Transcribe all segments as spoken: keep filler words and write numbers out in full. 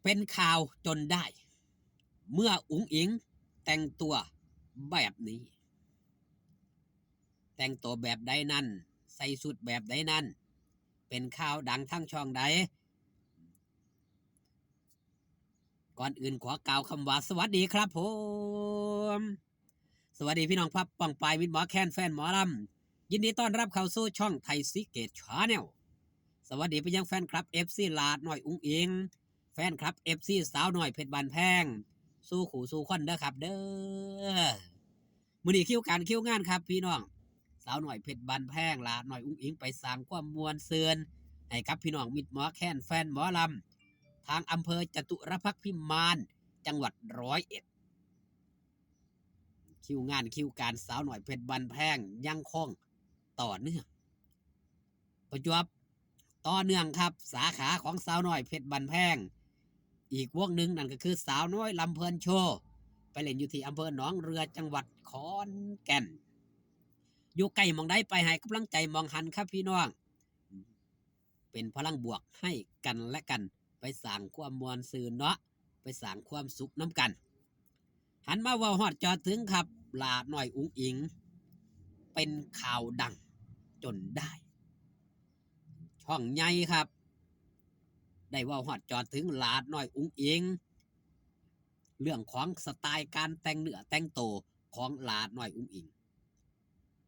เป็นข่าวจนได้ เมื่ออุ๋งอิ๋งแต่งตัวแบบนี้ แต่งตัวแบบใดนั้น ใส่ชุดแบบใดนั้น เป็นข่าวดังทางช่องใด ก่อนอื่นขอกล่าวคำว่าสวัสดีครับผม สวัสดีพี่น้องพับป้องปายมิตรหมอแคนแฟนหมอลำ ยินดีต้อนรับเข้าสู่ช่องไทยซีเกตชาแนล สวัสดีไปยังแฟนคลับ เอฟซี หลาดน้อยอุ๋งอิ๋ง แฟนคลับ เอฟซี สาวน้อยเพชรบ้านแพง สู่คู่สู่คนเด้อครับเด้อ มื้อนี้คิวการคิวงานครับพี่น้อง สาวน้อยเพชรบ้านแพง หลาดน้อยอุ๋งอิ๋งไปสร้างความม่วนซื่นให้กับพี่น้องมิตรหมอแคนแฟนหมอลำ ทางอำเภอจตุรพักษ์พิมาน จังหวัดร้อยเอ็ด คิวงานคิวการสาวน้อยเพชรบ้านแพงยังคงต่อเนื่อง ประจวบต่อเนื่องครับ สาขาของสาวน้อยเพชรบ้านแพง อีกวงหนึ่งนั่นก็คือสาวน้อยลำเพลินโชว์ ไปเล่นอยู่ที่อำเภอหนองเรือจังหวัดขอนแก่น อยู่ใกล้หม่องใดไปให้กำลังใจหม่องหั้นครับพี่น้อง เป็นพลังบวกให้กันและกัน ไปสร้างความม่วนซื่นเนาะ ไปสร้างความสุขนำกัน หันมาเว้าฮอดจอดถึงครับ หลาดน้อยอุ๋งอิ๋ง เป็นข่าวดังจนได้ ช่องใหญ่ครับ ได้เว้าฮอดจอดถึงหลาดน้อยอุ๋งอิ๋ง เรื่องของสไตล์การแต่งเนื้อแต่งตัวของหลาดน้อยอุ๋งอิ๋ง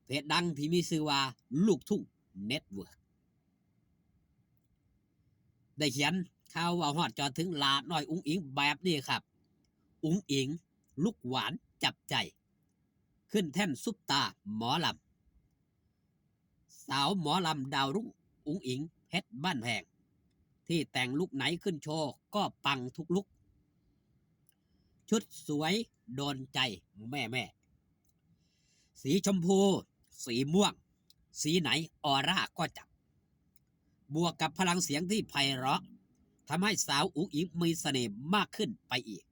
เพจดังที่มีชื่อว่าลูกทุ่งเน็ตเวิร์ก ได้เขียนข่าวเว้าฮอดจอดถึงหลาดน้อยอุ๋งอิ๋งแบบนี้ครับ อุ๋งอิ๋งลูกหวานจับใจ ขึ้นแท่นซุปตาหมอลำ สาวหมอลำดาวรุ่งอุ๋งอิ๋งเพชรบ้านแพง ที่แต่งลุคไหนขึ้นโชว์ก็ปังทุกลุค ชุดสวยโดนใจแม่แม่ๆ สีชมพู สีม่วง สีไหนออร่าก็จับ บวกกับพลังเสียงที่ไพเราะทำให้สาวอุ๋งอิ๋งมีเสน่ห์มากขึ้นไปอีก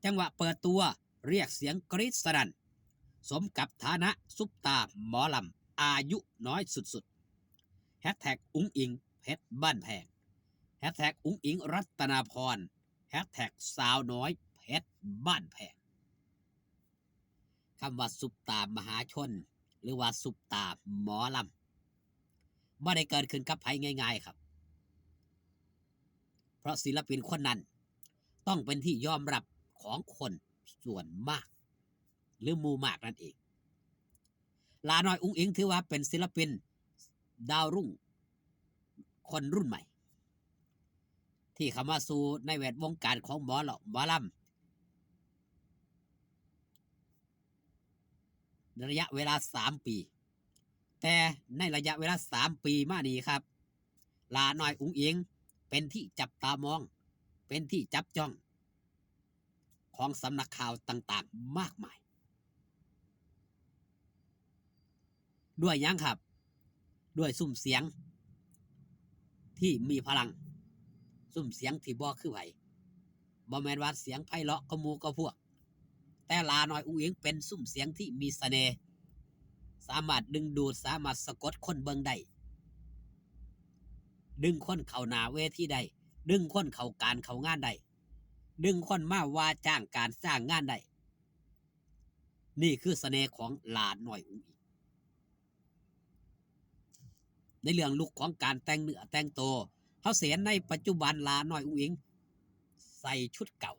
จังหวะเปิดตัวเรียกเสียงกรี๊ดสนั่น สมกับฐานะซุปตาหมอลำอายุน้อยสุดๆ แฮชแท็กอุ๋งอิ๋งเพชรบ้านแพง แฮชแท็กอุ๋งอิ๋งรัตนาพร แฮชแท็กสาวน้อยเพชรบ้านแพง คำว่าซุปตามหาชน หรือว่าซุปตาหมอลำ บ่ได้เกิดขึ้นกับไผง่ายๆครับ เพราะศิลปินคนนั้นต้องเป็นที่ยอมรับของคนส่วนมาก หรือหมู่มากนั่นเอง หลาน้อยอุ๋งอิ๋งถือว่าเป็นศิลปินดาวรุ่งคนรุ่นใหม่ ที่เข้ามาสู่ในแวดวงการของหมอลำหมอลำ ระยะเวลาสามปี แต่ในระยะเวลาสามปีมานี้ครับ หลาน้อยอุ๋งอิ๋งเป็นที่จับตามอง เป็นที่จับจ้อง ของสำนักข่าวต่างๆ มากมาย ด้วยหยังครับ ด้วยซุ่มเสียงที่มีพลัง ซุ่มเสียงที่บ่คือไผ บ่แม่นว่าเสียงไพเราะก็หมู่ก็พวก แต่หลาน้อยอุ๋งอิ๋งเป็นซุ่มเสียงที่มีเสน่ห์ สามารถดึงดูด สามารถสะกดคนเบิ่งได้ ดึงคนเข้าหน้าเวทีได้ ดึงคนเข้าการเข้างานได้ ดึงคนมาว่าจ้างการจ้างงานได้ นี่คือเสน่ห์ของหลาน้อยอุ๋งอิ๋ง ในเรื่องลุคของการแต่งเนื้อแต่งตัว เฮาสิเห็นในปัจจุบันหลาน้อยอุ๋งอิ๋ง ใส่ชุดเก่า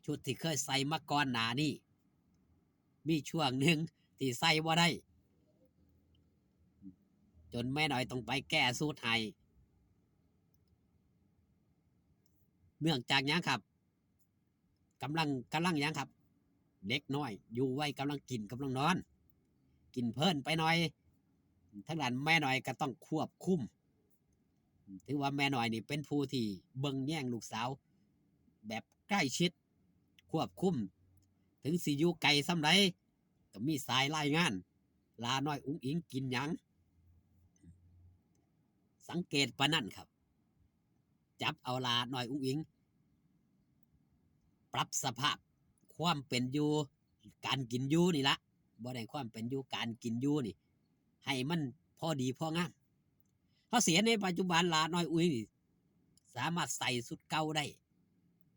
ชุดที่เคยใส่มาก่อนหน้านี้ มีช่วงหนึ่งที่ใส่บ่ได้ จนแม่น้อยต้องไปแก้สูตรให้ เนื่องจากหยังครับ กำลัง กำลังหยังครับ เด็กน้อย อยู่วัยกำลังกินกำลังนอน กินเพลินไปหน่อย ทางด้านแม่น้อยก็ต้องควบคุม ถือว่าแม่น้อยนี่เป็นผู้ที่เบิ่งแยงลูกสาว แบบใกล้ชิด ควบคุม ถึงสิอยู่ไกลส่ำใด ก็มีสายรายงาน หลาน้อยอุ๋งอิ๋งกินหยัง สังเกตปานนั้นครับ จับเอาหลาน้อยอุ๋งอิ๋ง ปรับสภาพความเป็นอยู่ การกินอยู่นี่ละ บ่ได้ความเป็นอยู่ การกินอยู่นี่ ให้มันพอดีพองาม เฮาสิเห็นในปัจจุบันหลาน้อยอุ๋งอิ๋งนี่ สามารถใส่ชุดเก่าได้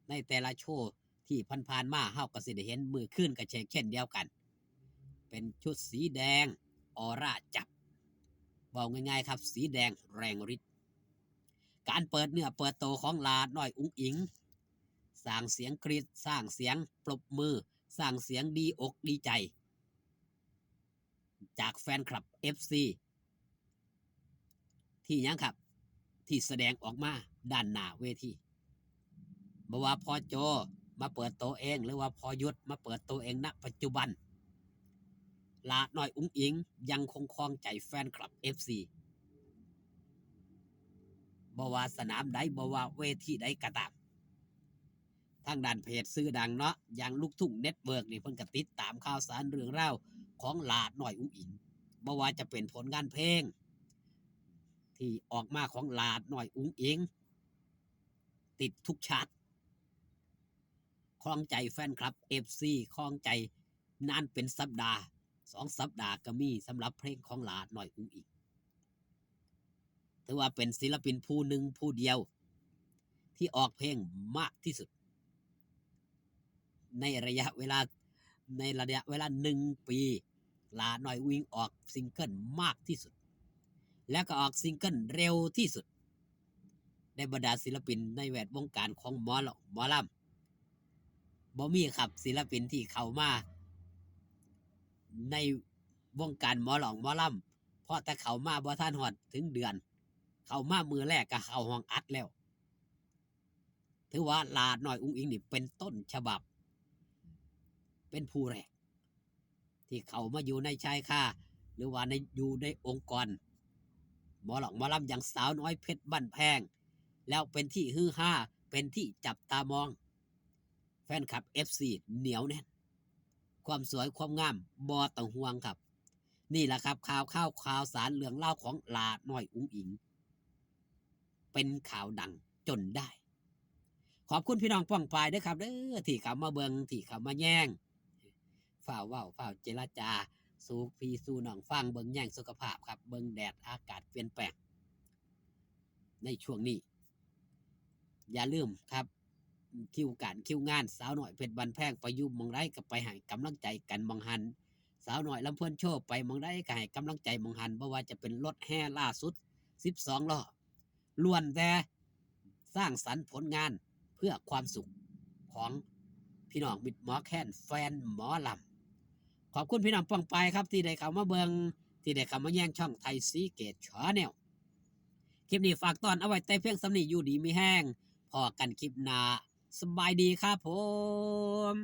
ในแต่ละโชว์ที่ผ่านๆมา เฮาก็สิได้เห็นมื้อคืนก็เช่นเดียวกัน เป็นชุดสีแดงออร่าจับ เว้าง่ายๆครับ สีแดงแรงฤทธิ์ การเปิดเนื้อเปิดตัวของหลาน้อยอุ๋งอิ๋ง สร้างเสียงกรี๊ด สร้างเสียงปรบมือ สร้างเสียงดีอกดีใจ จากแฟนคลับ เอฟซี ที่หยังครับ ที่แสดงออกมาด้านหน้าเวที บ่ว่าพ่อโจมาเปิดตัวเอง หรือว่าพ่อยุทธมาเปิดตัวเอง ณ ปัจจุบัน หลาน้อยอุ๋งอิ๋งยังคงครองใจแฟนคลับ เอฟซี บ่ว่าสนามใด บ่ว่าเวทีใดก็ตาม ทางด้านเพจชื่อดังเนาะ อย่างลูกทุ่งเน็ตเวิร์กนี่ เพิ่นก็ติดตามข่าวสารเรื่องราวของหลาน้อยอุ๋งอิ๋ง บ่ว่าจะเป็นผลงานเพลง ที่ออกมาของหลาน้อยอุ๋งอิ๋ง ติดทุกชาร์ต ครองใจแฟนคลับ เอฟซี ครองใจนานเป็นสัปดาห์ สองสัปดาห์ก็มีสำหรับเพลงของหลาน้อยอุ๋งอิ๋ง ถือว่าเป็นศิลปินผู้หนึ่งผู้เดียว ที่ออกเพลงมากที่สุด ในระยะเวลา ในระยะเวลาหนึ่งปี หลาน้อยอุ๋งอิ๋งออกซิงเกิลมากที่สุด และก็ออกซิงเกิลเร็วที่สุด ในบรรดาศิลปินในแวดวงการของหมอลำ หมอลำ บ่มีครับ ศิลปินที่เข้ามาในวงการหมอลำ หมอลำ เพราะแต่เข้ามาบ่ทันฮอดถึงเดือน เข้ามามื้อแรกก็เข้าห้องอัดแล้ว ถือว่าหลาน้อยอุ๋งอิ๋งนี่เป็นต้นฉบับ เป็นผู้แรก ที่เข้ามาอยู่ในชายคา หรือว่าใน อยู่ในองค์กรหมอลำ หมอลำอย่างสาวน้อยเพชรบ้านแพง แล้วเป็นที่ฮือฮา เป็นที่จับตามอง แฟนคลับ เอฟซี เหนียวแน่น ความสวยความงามบ่ต้องห่วงครับ นี่แหละครับ ข่าวข่าวข่าวสารเรื่องราวของหลาน้อยอุ๋งอิ๋ง เป็นข่าวดังจนได้ ขอบคุณพี่น้องป้องปายเด้อครับเด้อ ที่เข้ามาเบิ่ง ที่เข้ามาแยง ฟ้าวเว้า ฟ้าวเจรจา สู่พี่สู่น้องฟัง เบิ่งแยงสุขภาพครับ เบิ่งแดดอากาศเปลี่ยนแปลง ในช่วงนี้ อย่าลืมครับ คิวการคิวงาน สาวน้อยเพชรบ้านแพง ไปอยู่หม่องใดก็ไปให้กำลังใจกันหม่องหั้น สาวน้อยลำเพลินโชว์ไปหม่องใดก็ให้กำลังใจหม่องหั้น บ่ว่าจะเป็นรถแห่ล่าสุด สิบสองล้อ ล้วนแต่สร้างสรรค์ผลงานเพื่อความสุขของพี่น้องมิตรหมอแคน แฟนหมอลำ ขอบคุณพี่น้องป้องปายครับ ที่ได้เข้ามาเบิ่ง ที่ได้เข้ามาแยงช่องไทยศรีเกต Channel คลิปนี้ฝากตอนเอาไว้แต่เพียงส่ำนี้ อยู่ดีมีแฮง พ้อกันคลิปหน้า สบายดีครับผม